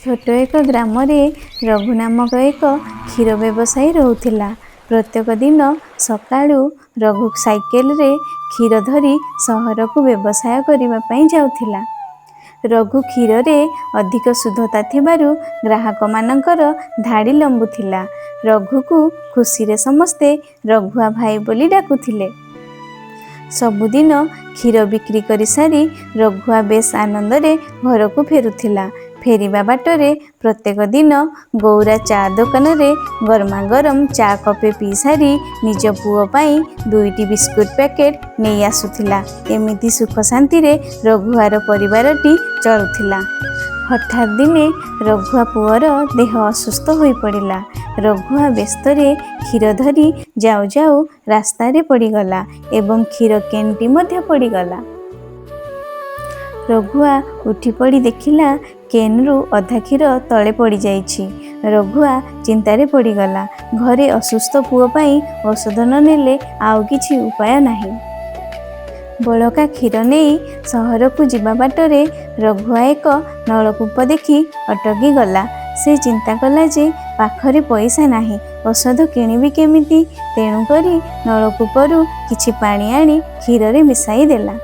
ଛୋଟ ଏକ ଗ୍ରାମରେ ରଘୁ ନାମକ ଏକ କ୍ଷୀର ବ୍ୟବସାୟୀ ରହୁଥିଲା। ପ୍ରତ୍ୟେକ ଦିନ ସକାଳୁ ରଘୁ ସାଇକେଲରେ କ୍ଷୀର ଧରି ସହରକୁ ବ୍ୟବସାୟ କରିବା ପାଇଁ ଯାଉଥିଲା। ରଘୁ କ୍ଷୀରରେ ଅଧିକ ଶୁଦ୍ଧତା ଥିବାରୁ ଗ୍ରାହକମାନଙ୍କର ଧାଡ଼ି ଲମ୍ବୁଥିଲା। ରଘୁକୁ ଖୁସିରେ ସମସ୍ତେ ରଘୁଆ ଭାଇ ବୋଲି ଡାକୁଥିଲେ। ସବୁଦିନ କ୍ଷୀର ବିକ୍ରି କରିସାରି ରଘୁଆ ବେଶ୍ ଆନନ୍ଦରେ ଘରକୁ ଫେରୁଥିଲା। ଫେରିବା ବାଟରେ ପ୍ରତ୍ୟେକ ଦିନ ଗୌରା ଚା ଦୋକାନରେ ଗରମା ଗରମ ଚା କପେ ପିଇସାରି ନିଜ ପୁଅ ପାଇଁ ଦୁଇଟି ବିସ୍କୁଟ ପ୍ୟାକେଟ ନେଇ ଆସୁଥିଲା। ଏମିତି ସୁଖ ଶାନ୍ତିରେ ରଘୁଆର ପରିବାରଟି ଚଳୁଥିଲା। ହଠାତ୍ ଦିନେ ରଘୁଆ ପୁଅର ଦେହ ଅସୁସ୍ଥ ହୋଇପଡ଼ିଲା। ରଘୁଆ ବ୍ୟସ୍ତରେ କ୍ଷୀର ଧରି ଯାଉ ଯାଉ ରାସ୍ତାରେ ପଡ଼ିଗଲା ଏବଂ କ୍ଷୀର କେନ୍ଟି ମଧ୍ୟ ପଡ଼ିଗଲା। ରଘୁଆ ଉଠିପଡ଼ି ଦେଖିଲା, କେନ୍ରୁ ଅଧା କ୍ଷୀର ତଳେ ପଡ଼ିଯାଇଛି। ରଘୁଆ ଚିନ୍ତାରେ ପଡ଼ିଗଲା। ଘରେ ଅସୁସ୍ଥ ପୁଅ ପାଇଁ ଔଷଧ ନ ନେଲେ ଆଉ କିଛି ଉପାୟ ନାହିଁ। ବଳକା କ୍ଷୀର ନେଇ ସହରକୁ ଯିବା ବାଟରେ ରଘୁଆ ଏକ ନଳକୂପ ଦେଖି ଅଟକି ଗଲା। ସେ ଚିନ୍ତା କଲା ଯେ ପାଖରେ ପଇସା ନାହିଁ, ଔଷଧ କିଣିବି କେମିତି? ତେଣୁକରି ନଳକୂପରୁ କିଛି ପାଣି ଆଣି କ୍ଷୀରରେ ମିଶାଇ ଦେଲା।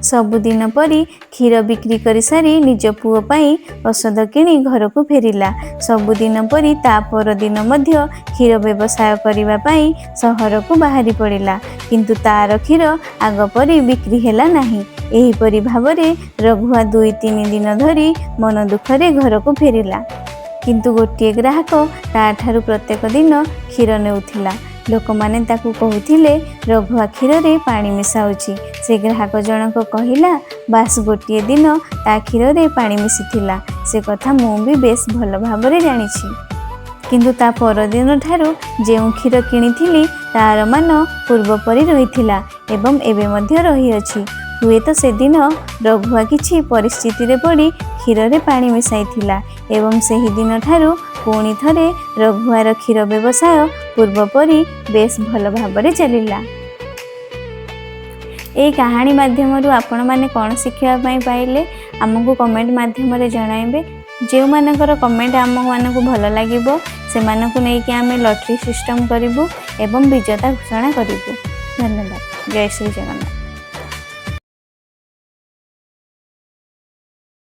ସବୁଦିନ ପରି କ୍ଷୀର ବିକ୍ରି କରିସାରି ନିଜ ପୁଅ ପାଇଁ ଔଷଧ କିଣି ଘରକୁ ଫେରିଲା। ସବୁଦିନ ପରି ତା ପରଦିନ ମଧ୍ୟ କ୍ଷୀର ବ୍ୟବସାୟ କରିବା ପାଇଁ ସହରକୁ ବାହାରି ପଡ଼ିଲା। କିନ୍ତୁ ତାର କ୍ଷୀର ଆଗ ପରି ବିକ୍ରି ହେଲା ନାହିଁ। ଏହିପରି ଭାବରେ ରଘୁଆ ଦୁଇ ତିନି ଦିନ ଧରି ମନ ଦୁଃଖରେ ଘରକୁ ଫେରିଲା। କିନ୍ତୁ ଗୋଟିଏ ଗ୍ରାହକ ତାଠାରୁ ପ୍ରତ୍ୟେକ ଦିନ କ୍ଷୀର ନେଉଥିଲା। ଲୋକମାନେ ତାକୁ କହୁଥିଲେ, ରଘୁଆ କ୍ଷୀରରେ ପାଣି ମିଶାଉଛି। ସେ ଗ୍ରାହକ ଜଣକ କହିଲା, ବାସ୍, ଗୋଟିଏ ଦିନ ତା କ୍ଷୀରରେ ପାଣି ମିଶିଥିଲା, ସେ କଥା ମୁଁ ବି ବେଶ୍ ଭଲ ଭାବରେ ଜାଣିଛି। କିନ୍ତୁ ତା ପରଦିନ ଠାରୁ ଯେଉଁ କ୍ଷୀର କିଣିଥିଲି, ତାର ମାନ ପୂର୍ବ ପରି ରହିଥିଲା ଏବଂ ଏବେ ମଧ୍ୟ ରହିଅଛି। ହୁଏତ ସେଦିନ ରଘୁଆ କିଛି ପରିସ୍ଥିତିରେ ପଡ଼ି କ୍ଷୀରରେ ପାଣି ମିଶାଇଥିଲା ଏବଂ ସେହିଦିନ ଠାରୁ ପୁଣି ଥରେ ରଘୁଆର କ୍ଷୀର ବ୍ୟବସାୟ ପୂର୍ବ ପରି ବେଶ୍ ଭଲ ଭାବରେ ଚାଲିଲା। ଏଇ କାହାଣୀ ମାଧ୍ୟମରୁ ଆପଣମାନେ କ'ଣ ଶିଖିବା ପାଇଁ ପାଇଲେ, ଆମକୁ କମେଣ୍ଟ ମାଧ୍ୟମରେ ଜଣାଇବେ। ଯେଉଁମାନଙ୍କର କମେଣ୍ଟ ଆମମାନଙ୍କୁ ଭଲ ଲାଗିବ, ସେମାନଙ୍କୁ ନେଇକି ଆମେ ଲଟେରୀ ସିଷ୍ଟମ୍ କରିବୁ ଏବଂ ବିଜେତା ଘୋଷଣା କରିବୁ। ଧନ୍ୟବାଦ। ଜୟ ଶ୍ରୀ ଜଗନ୍ନାଥ।